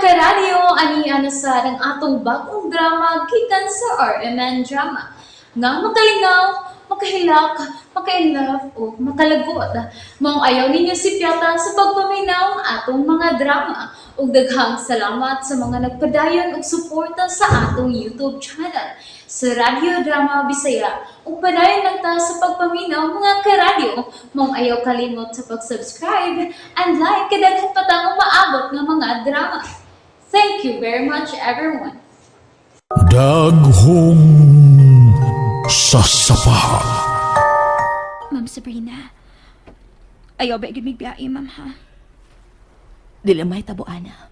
Karadyo, ani na sad ang atong bagong drama gikan sa RMN Drama. Nga makalingaw, makahilak, maka-inlove o makalagot. Maong ayaw ninyo sipyata sa pagpaminaw ang atong mga drama. Ug daghang salamat sa mga nagpadayon og suporta sa atong YouTube channel sa Radyo Drama Bisaya. Ug padayon lang ta sa pagpaminaw, mga karadyo. Maong ayaw kalimot sa pag-subscribe and like kay daghan pa tang umaabot nga mga drama. Thank you very much, everyone. Daghong sasapa. Ma'am Sabrina, ayaw ba gid migbiyae, ma'am, ha? Dili may tabo, ana.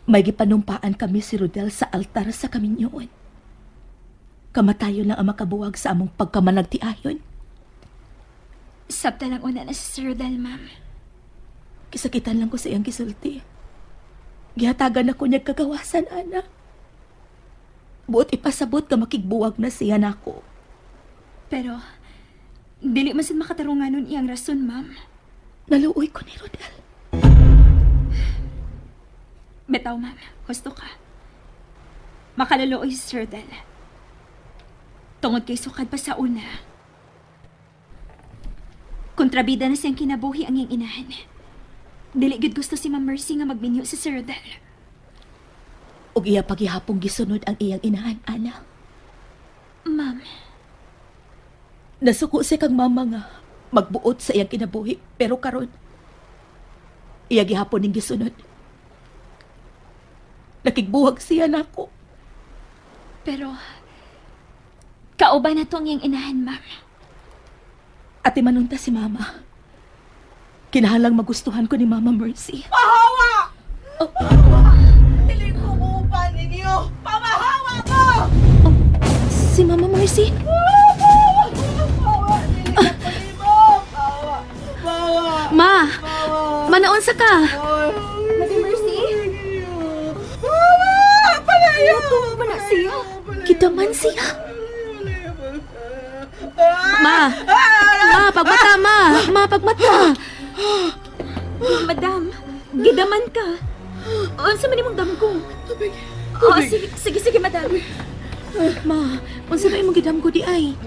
May gipanumpaan kami si Rodel sa altar sa kaminyoon. Kamatayon lang ang makabuwag sa among pagkamanagtiayon. Sabta lang una na si Sir Rodel, ma'am. Kisakitan lang ko sa iyang gisulti. Gihatagan ako niya kagawasan, ana. Buot ipasabot ka makigbuwag na siya nako. Pero, dili man sad makatarungan nun iyang rason, ma'am. Naluoy ko ni Rodel. Bitaw, ma'am. Gusto ka. Makaluluoy si Sir Rodel. Tungod kay sukad pa sa una. Kontrabida na siyang kinabuhi ang iyang inahan. Dili gid gusto si Ma'am Mercy nga magminyo si Sir Rodel. Ug iya paghihapong gisunod ang iyang inahan, ana. Ma'am, Nasuko siya kang mama nga magbuot sa iyang kinabuhi pero karon iya gihapon ning gisunod. Nakigbuwag siya nako. Pero kauban na to ang iyang inahan, ma'am. Ate manunta si mama. Kinahalang magustuhan ko ni Mama Mercy. Pahawa! Dili ko muupan ninyo! Pamahawa ko! Si Mama Mercy? Pahawa! Dili ka palimo! Pahawa! Pahawa! Ma! Manaon sa ka! Madam Mercy? Pahawa! Palayo! Tuwa na siya. Kidaman siya. Ma! Ma, pagmata, ma! Ma, pagmata! Madam, gidaman ka. Unsa man imong damgo? Tubig! Oh, sige, sige, sige, madam. Ma, unsa ba imong gidamgo di ay?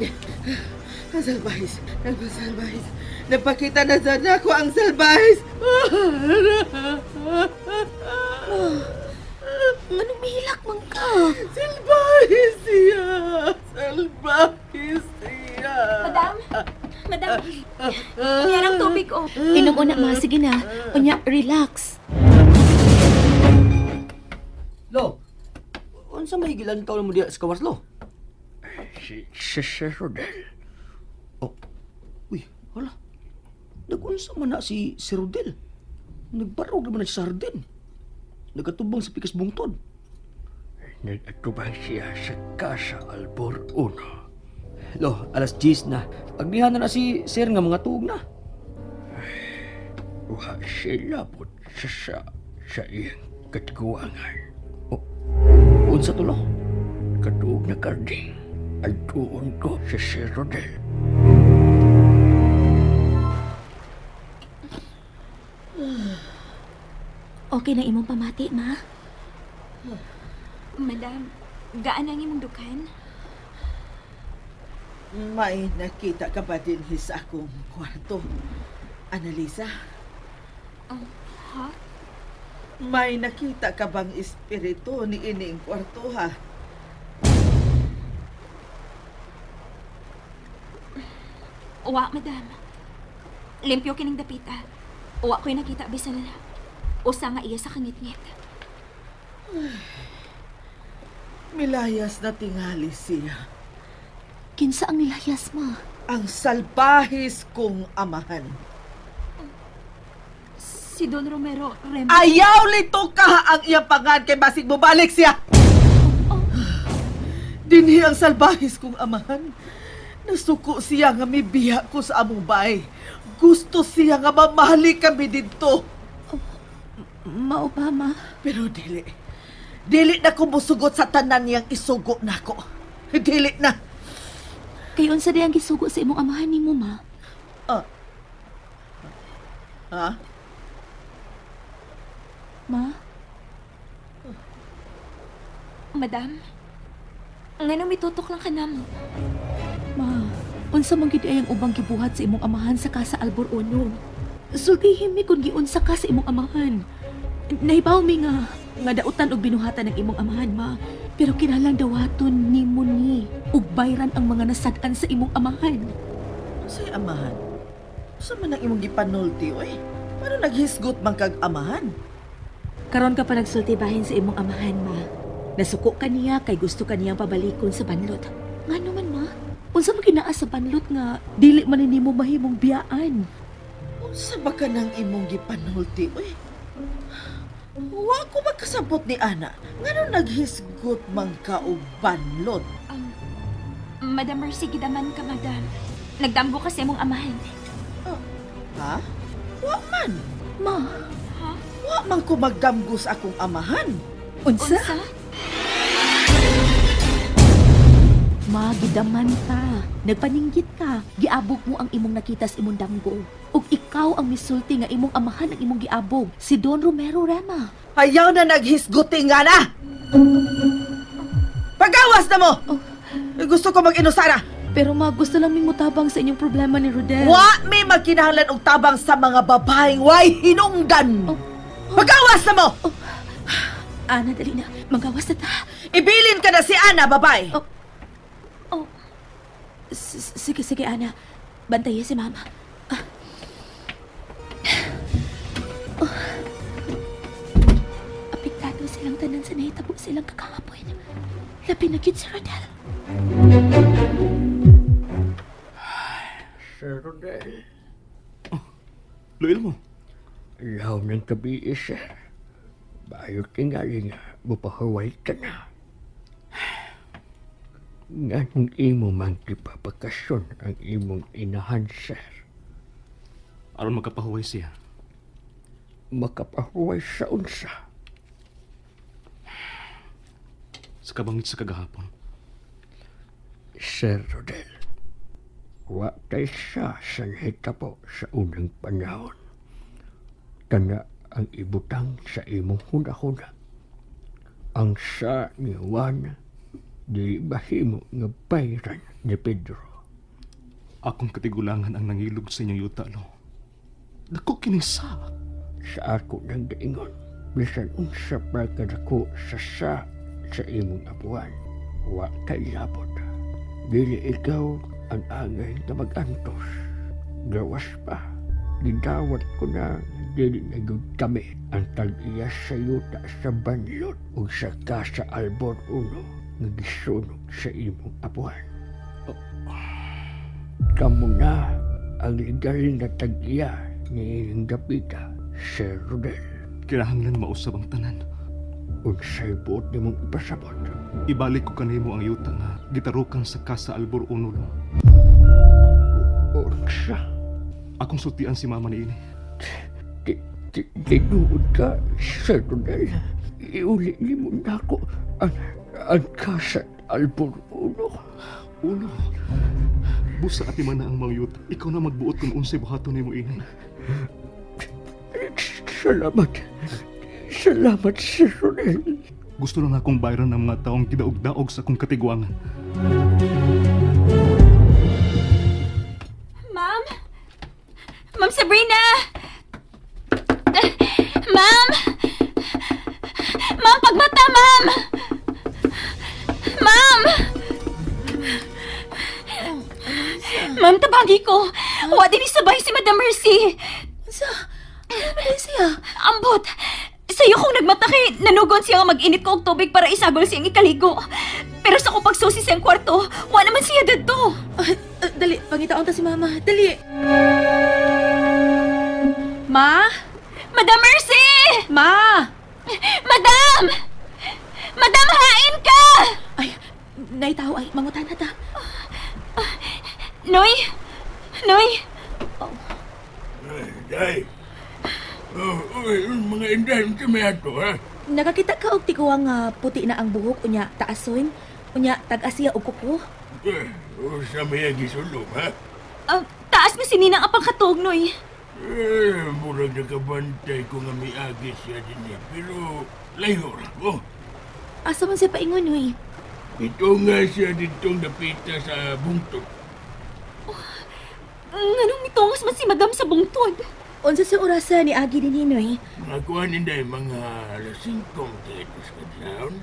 Ang salbahis! Ang salbahis! Napakita na sana ko ang salbahis! Nganong mihilak man ka? Salbahis siya! Salbahis siya! Madam, madam, yan ang tubig, oh. Inom una, ma. Sige na. Unya, relax. Lo, unsa may gilantaw mo diya sa kawas, lo? Si Rodel. Oh, uy, hala. Nagunsa man na si Rodel. Nagbarog naman na siya sa hardin. Nagkatubang sa pikas bungtod. Nag-atubang siya sa Casa Albor Uno. Lo, alas 10 na. Pagdihan na na si Sir nga mga tuog na. Wa siya labot sa iyang katiguangan. Oh, unsa to, lo? Katuog na karding. Adtuon ko si Sir Rodel. Okay na imong pamati, ma. Madam, gaan ang imong dukan? May nakita ka ba din sa akong kwarto? Annalisa? Ha? May nakita ka bang espiritu ni ining kwarto, ha? Uwa, madam. Limpyo kining dapita. Uwa ko'y nakita bisan usa nga iya sa kangitngit. Milayas na tingali siya. Kinsa ang nilayas, ma? Ang salbahis kong amahan. Si Don Romero Rem. Ayaw lito ka ang iyang pangan kay basig mobalik siya. Dinhi ang salbahis kong amahan. Nasuko siya nga mibiya ko sa among bahay. Gusto siya nga mamahali kami didto. Mao ba, ma? Pero dili. Dili na ko musugot sa tanan niyang isugo nako. Dili na. Kay unsa di ang gisugo sa imong amahan nimo, ma? Ah. Ha? Ma? Madam? Ngano mitutok lang ka namo? Ma, unsa man gid ay ang ubang gibuhat sa imong amahan sa Casa Albor Uno? Sultihin mi kung giunsa ka sa imong amahan. Nahibaw mi nga nga dautan og binuhatan ng imong amahan, ma. Pero kinahanglan dawaton nimo ni ug bayran ang mga nasad-an sa imong amahan. Unsay amahan? Unsa man ang imong gipanulti, oy? Paano naghisgot man kag amahan? Karon ka pa nagsulti bahin sa imong amahan, ma. Nasuko ka niya kay gusto ka niyang pabalikon sa banlot. Ngano man, ma? Unsa man kinaa sa banlot nga dili man nimo mahimong biyaan? Unsa ba ka nang imong gipanulti, oy? Wa ko magkasabot ni Ana. Ngano naghisgot man ka og banlot? Madam Mercy, gidaman ka, madam. Nagdamgo kasi mong amahan. Ha? Wa man. Ma, Wa man ko magdamgo sa akong amahan. unsa? Unsa? Ma, gidaman ka. Nagpaninggit ka. Giabog mo ang imong nakita sa imong damgo. Ug ikaw ang misulti nga imong amahan ang imong giabog, si Don Romero Rema. Ayaw na naghisguti nga na! Pagawas na mo! Gusto ko mag-inusara. Pero ma, gusto lang ming mutabang sa inyong problema ni Rodel. Wa may magkinahanglan og tabang sa mga babaeng way hinungdan. Oh. Pagawas na mo! Ana, dali na. Magawas na ta. Ibilin ka na si Ana, babae. Oh. Oh, Sige, sige, Ana. Bantayan si Mama. Ah. Oh. Apektado silang tanan sa nahitabo silang kakahapon. Labi na gyud si Rodel. Sir Rodel. Luil mo. Law ng tabi, sir. Bayo tingali nga, mupahuway ka na. Nganong imo man gipabakasyon ang imong inahan, sir. Aron magkapahuway siya. Makapahuway sa unsa. Sa kabangit sa kagahapon. Sir Rodel, wa kay siya sa nahitabo sa unang panahon. Kana ang ibutang sa imong hunahuna. Ang sa ni Juan, di bahimo nga bayran ni Pedro. Akong katigulangan ang nangilog sa inyong yuta, lo. Dako kining sa. Sa ako nang gaingon, bisan unsa pa kadako sa sa sa imong apuan, wa kay labot. Dili ikaw ang angay nga mag-antos. Gawas pa, gidawat ko na dili na gyud kami ang tag-iya sa yuta sa banlot ug sa Casa Albor Uno nga gisunog sa imong apuan. Kamo na ang legal na tag-iya ni inyong dapita, Sir Rodel. Kinahanglan mausab ang tanan. Unsay buot nimong ipasabot. Ibalik ko kanimo ang yuta nga gitarukan sa Casa Albor Uno, lo. Unsa? Akong sultian si mama niini. Tinuod ka, Sir Rodel. Iuli nimo nako ang Casa Albor Uno. Ulo. Busa ati man na ang mga yuta. Ikaw na magbuot kung unsay buhaton nimo ini. Salamat. Salamat, Sir Rodel. Gusto lang akong bayran ang mga taong gidaog-daog sa akong katigwangan. Ma'am? Ma'am Sabrina! Ma'am! Ma'am, pagmata, ma'am! Ma'am! Ma'am, tabagi ko. Wa din sabay si Madam Mercy. Unsa? Ano ba siya? Ambot! Sa'yo kong nagmata kay nanugon siya nga mag-init ko og tubig para isagol siyang ikaligo. Pero sa kong pagsusi siyang kwarto, wa naman siya dadto. Ah, ah, dali, pangitaon ta si Mama. Dali. Ma? Madam Mercy! Ma! Madam! Madam, hain ka! Ay, naitaw ay mangutan na ta. Noy! Noy! Day. Oh, uy, mga inday, unsa may ato, ha? Nakakita ka og tiguang nga puti na ang buhok unya taason, unya tag-asiya og kuko. Eh, unsa may gisulong, ha? Ah, taas na si Ninang apang katuog, Noy. Eh, murag nakabantay ko nga miagi siya din eh, pero layo ra ko. Asa man siya paingon, Noy? Ito nga siya ditong dapita sa bungtod. Nganong mitungos man si madam sa bungtod? Unsa sa orasa ni Agi din Noy? Mga kuha ninday mga alas 5 tingin sa kadlaon.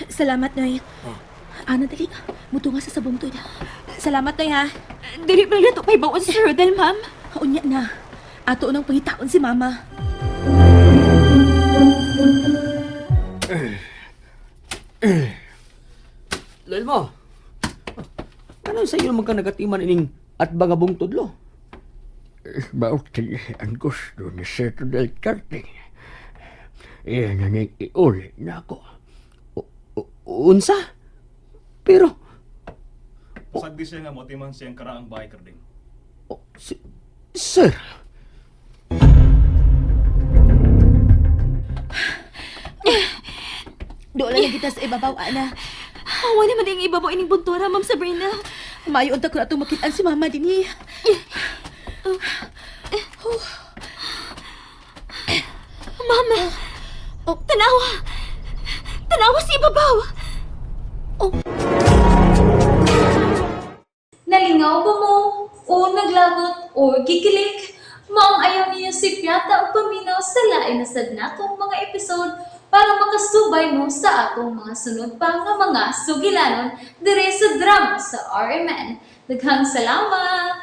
Salamat, Noy. Ah. Ana, dali. Mutunga sa bungtod. Salamat, Noy, ha? Dili pa lang nato pahibaw-on si Sir Rodel, ma'am. Unya na. Ato nang pangitaon si Mama. Lol mo. Ano sa iyo man ka nagatiman ining at nga bungtod lo? Mao kini ang gusto ni Sir Rodel Carding. Iya na ning iuli na ako. Unsa? Pero Sagdi siya nga motiman siyang karaang bahay, Karding. oh, sir, Doon lang kita sa ibabaw, Ana. Awa naman ang ibabaw ining buntura, ma'am Sabrina. Maayo unta ko na itong makitaan si Mama dinhi. Mama! Oh, tanawa! Tanawa sa ibabaw! Nalingaw ba mo? O naglagot o gikilig? Maong ayaw niyo si Piata o paminaw sa lain na sad natong mga episode para makasubay mo sa atong mga sunod pa nga mga sugilanon dire sa drama sa RMN. Daghang salamat!